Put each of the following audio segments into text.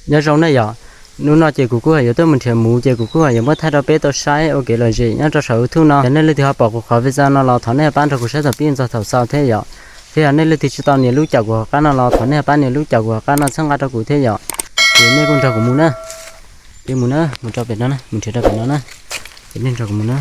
Nyob zoo nej yom, hnub no ces kuv kuj ho yuav tuaj mus nrhiav muv ces kuv kuj ho yuav muab thaij rau peb tau saib ua kev lom zem nyob rau saum YouTube no. Yog nej leej twg ho pom kuv qhov video no los thov nej pab nrog kuv saib txog pib txog thaum xaus thiab yom. Thiab yog nej leej twg tsis tau nias lub caum kuv hauv qab no los thov nej pab nias lub caum kuv hauv qab no txhawb nqa rau kuv thiab yom. Ces nej kuj nrog kuv mus na, peb mus na, mus rau pem no na, mus nrhiav rau pem no na, ces nej nrog kuv mus na.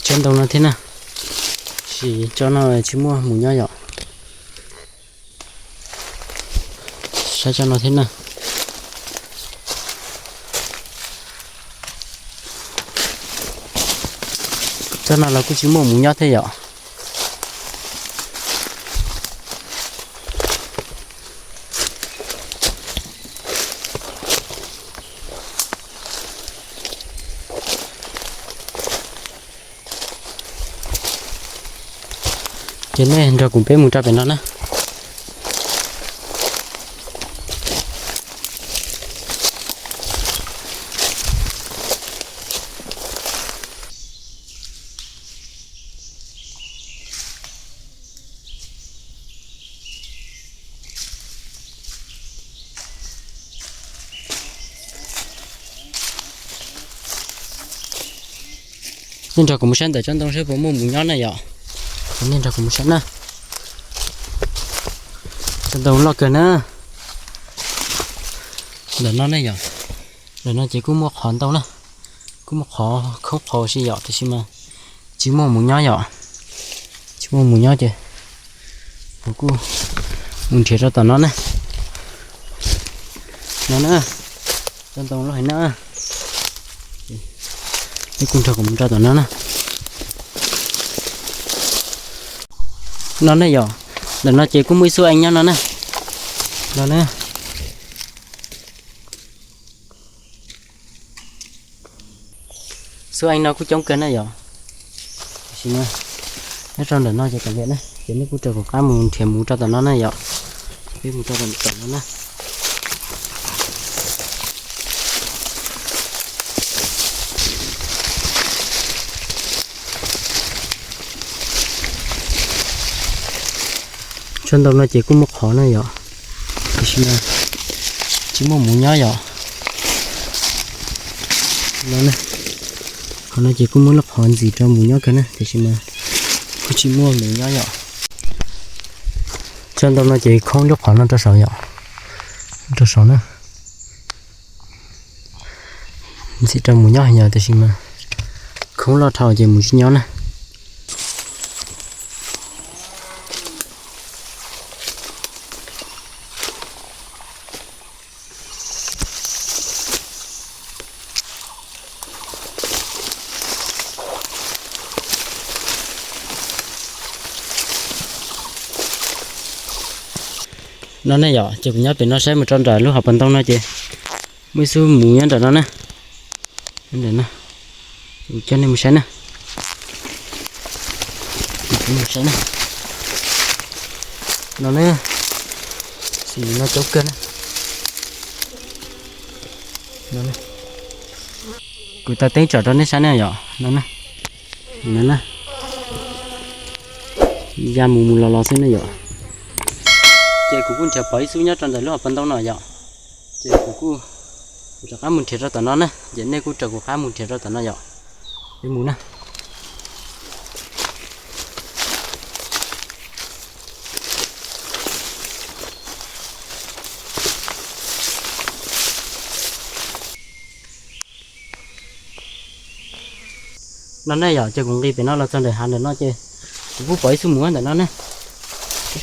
Tsob ntoo no thiab na, tab sis tsob no tsis muaj mus nyob yom. Saib tsob no thiab na. Tsob no los kuj tsis muaj mus nyob thiab yom. Ces nej nrog kuv peb mus rau pem no na. Nej nrog kuv mus saib ntawm tsob ntoo saib puas muaj mus nyob na yom. Nej nrog kuv mus saib na. Tsob ntoo loj kawg na. Ntawm no ne yom, ntawm no ces kuj muaj qhov ntau na, kuj muaj qhov khoob qhov si yom, tiam sis mas tsis muaj mus nyob yom, tsis muaj mus nyob ces kuv kuj mus nrhiav rau tom no na. No na, tsob ntoo loj heev na. Nej kuj nrog kuv mus rau tom no na. No ne yom, ntawm no ces kuj muaj ib xub ees nyob no na. No na. Xub ees no kuj coob kawg na yom. Tiam sis nyob rau ntawm no ces kav liam na, ces nej kuj raws kuv qab mus nrhiav mus rau tom no na yom. Peb mus rau tom no na. Tsob ntoo no ces kuj muaj qhov na yom, tiam sis mas tsis muaj mus nyob yom. No, qhov no ces kuj muaj lub qhov ntxim rau mus nyob kawg na, tiam sis mas kuj tsis muaj mus nyob yom. Tsob ntoo no ces khoob lub qhov no rau saum yom, rau saum na. Ntxim rau mus nyob heev yom, tiam sis mas khoob loj dhau ces mus tsis nyob na. No ne yom, ces kuv nyob pem no saib mus rau nram lub hauv paus ntoo no ces muaj ib xub mus nyob nram no na. Nram no, kuv coj nej mus saib na. Mus saib na. No na, xim no coob kawg na. Kuv tau teeb tsom rau nej saib na yom, no na. No na, ya mus mus los los xwb na yom. Ces kuv kuj nrhiav pom ib xub nyob rau ntawm lub hauv paus ntoo no yom. Ces kuv kuj rov qab mus nrhiav rau tom no na, ces nej kuj raws kuv qab mus nrhiav rau tom no yom. Peb mus na. No ne yom, ces kuv nqis pem no los txog ntawm hav ntawm no ces Kuv kuj pom ib xub muv ntawm no na. Ib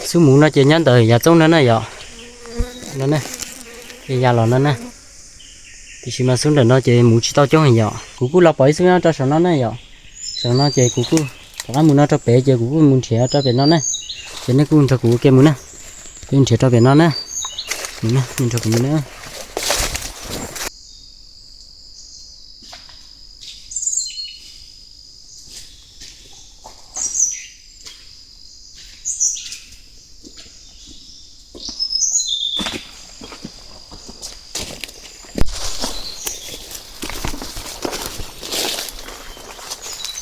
xub muv no ces nyob ntawm yav txoob no na yom. No na, ces ya los no na. Tiam sis mas xub ntawm no ces muv tsis tau coob heev yom. Kuv kuj los pom ib xub nyob rau saum no na yom. Saum no ces kuv kuj rov qab mus no rau pem ces kuv kuj mus nrhiav rau pem no na. Ces nej kuj nrog kuv ua ke mus na. Peb nrhiav rau pem no na. Mus na, nej nrog kuv mus na.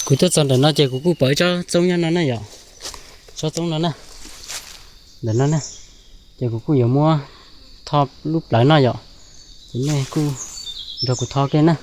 Kuv tuaj txog ntawm no ces kuv kuj pom ib tsob txoob nyob no na yom. Tsob txoob no na. Ntawm no na. Ces kuv kuj yuav muab tho lub plawv no yom. Ces nej kuj nrog kuv tho ke na.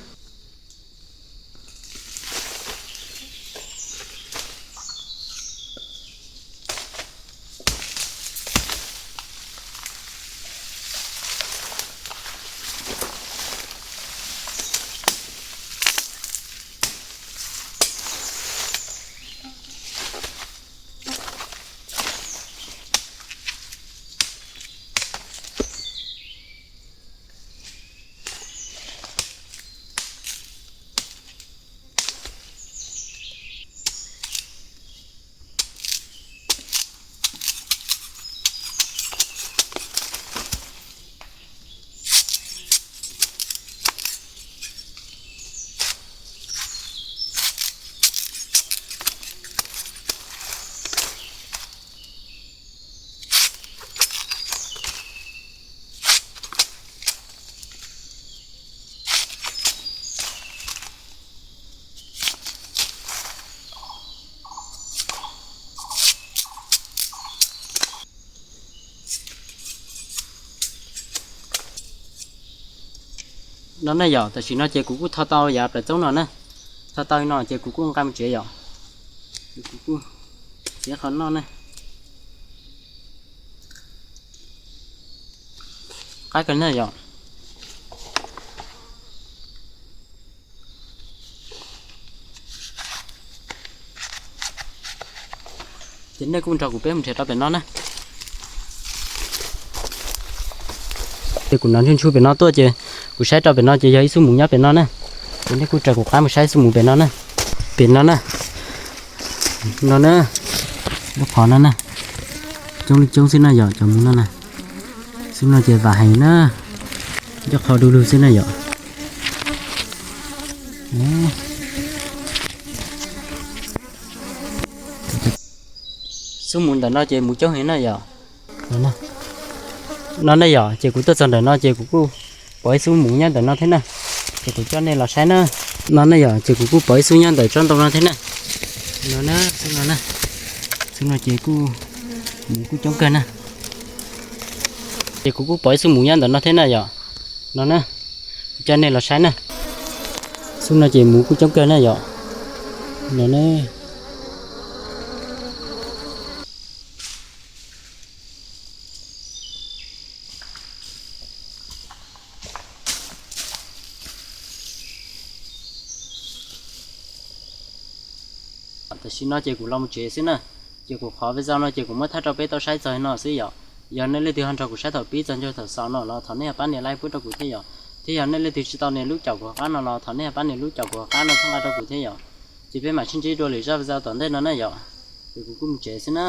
No ne yom, tam sim no ces kuv kuj tho tau yav plawv txoob no na. Tho tau no ces kuv kuj nqa mus tsev yom. Kuv kuj txiav qhov no na. Qab kawg na yom. Ces nej kuj nrog kuv peb mus nrhiav rau pem no na. Ces kuv hnov ntsuj ntsuj pem no tuaj ces kuv saib rau pem no ces yog ib xub muv nyob pem no na. Ces nej kuj raws kuv qab mus saib xub muv pem no na. Pem no na. No na. Lub qhov no na. Coob li coob xwb na yom, cov muv no na. Xub no ces vam heev na. Ncauj qhov du lug xwb na yom. Xub muv ntawm no ces muv coob heev na yom. No ne yom, ces kuv tuaj txog ntawm no ces kuv kuj pom ib xub muv nyob ntawm no thiab na. Ces kuv coj nej los saib na. No ne yom, ces kuv kuj pom ib xub nyob ntawm tsob ntoo no thiab na. No na, xub no na. Xub no ces kuj, muv kuj coob kawg na. Ces kuv kuj pom ib xub muv nyob ntawm no thiab na yom. No na, kuv coj nej los saib na. Xub no ces muv kuj coob kawg na yom. No na. Tam sim no ces kuv los mus tsev xwb na. Ces kuv qhov video no ces kuv muab thaij rau peb tau saib txog no xwb yom. Yog nej leej twg ho nrog kuv saib thaum pib txog ntua thaum xaus no los thov nej ho pab nias like pub rau kuv thiab yom. Thiab yog nej leej twg tsis tau nias lub caum kuv hauv qab no los thov nej ho pab nias lub caum kuv hauv qab no txhawb nqa rau kuv thiab yom. Ces peb mam sib ntsib dua lwm zaj video tom ntej no na yom. Ces kuv kuj mus tsev xwb na.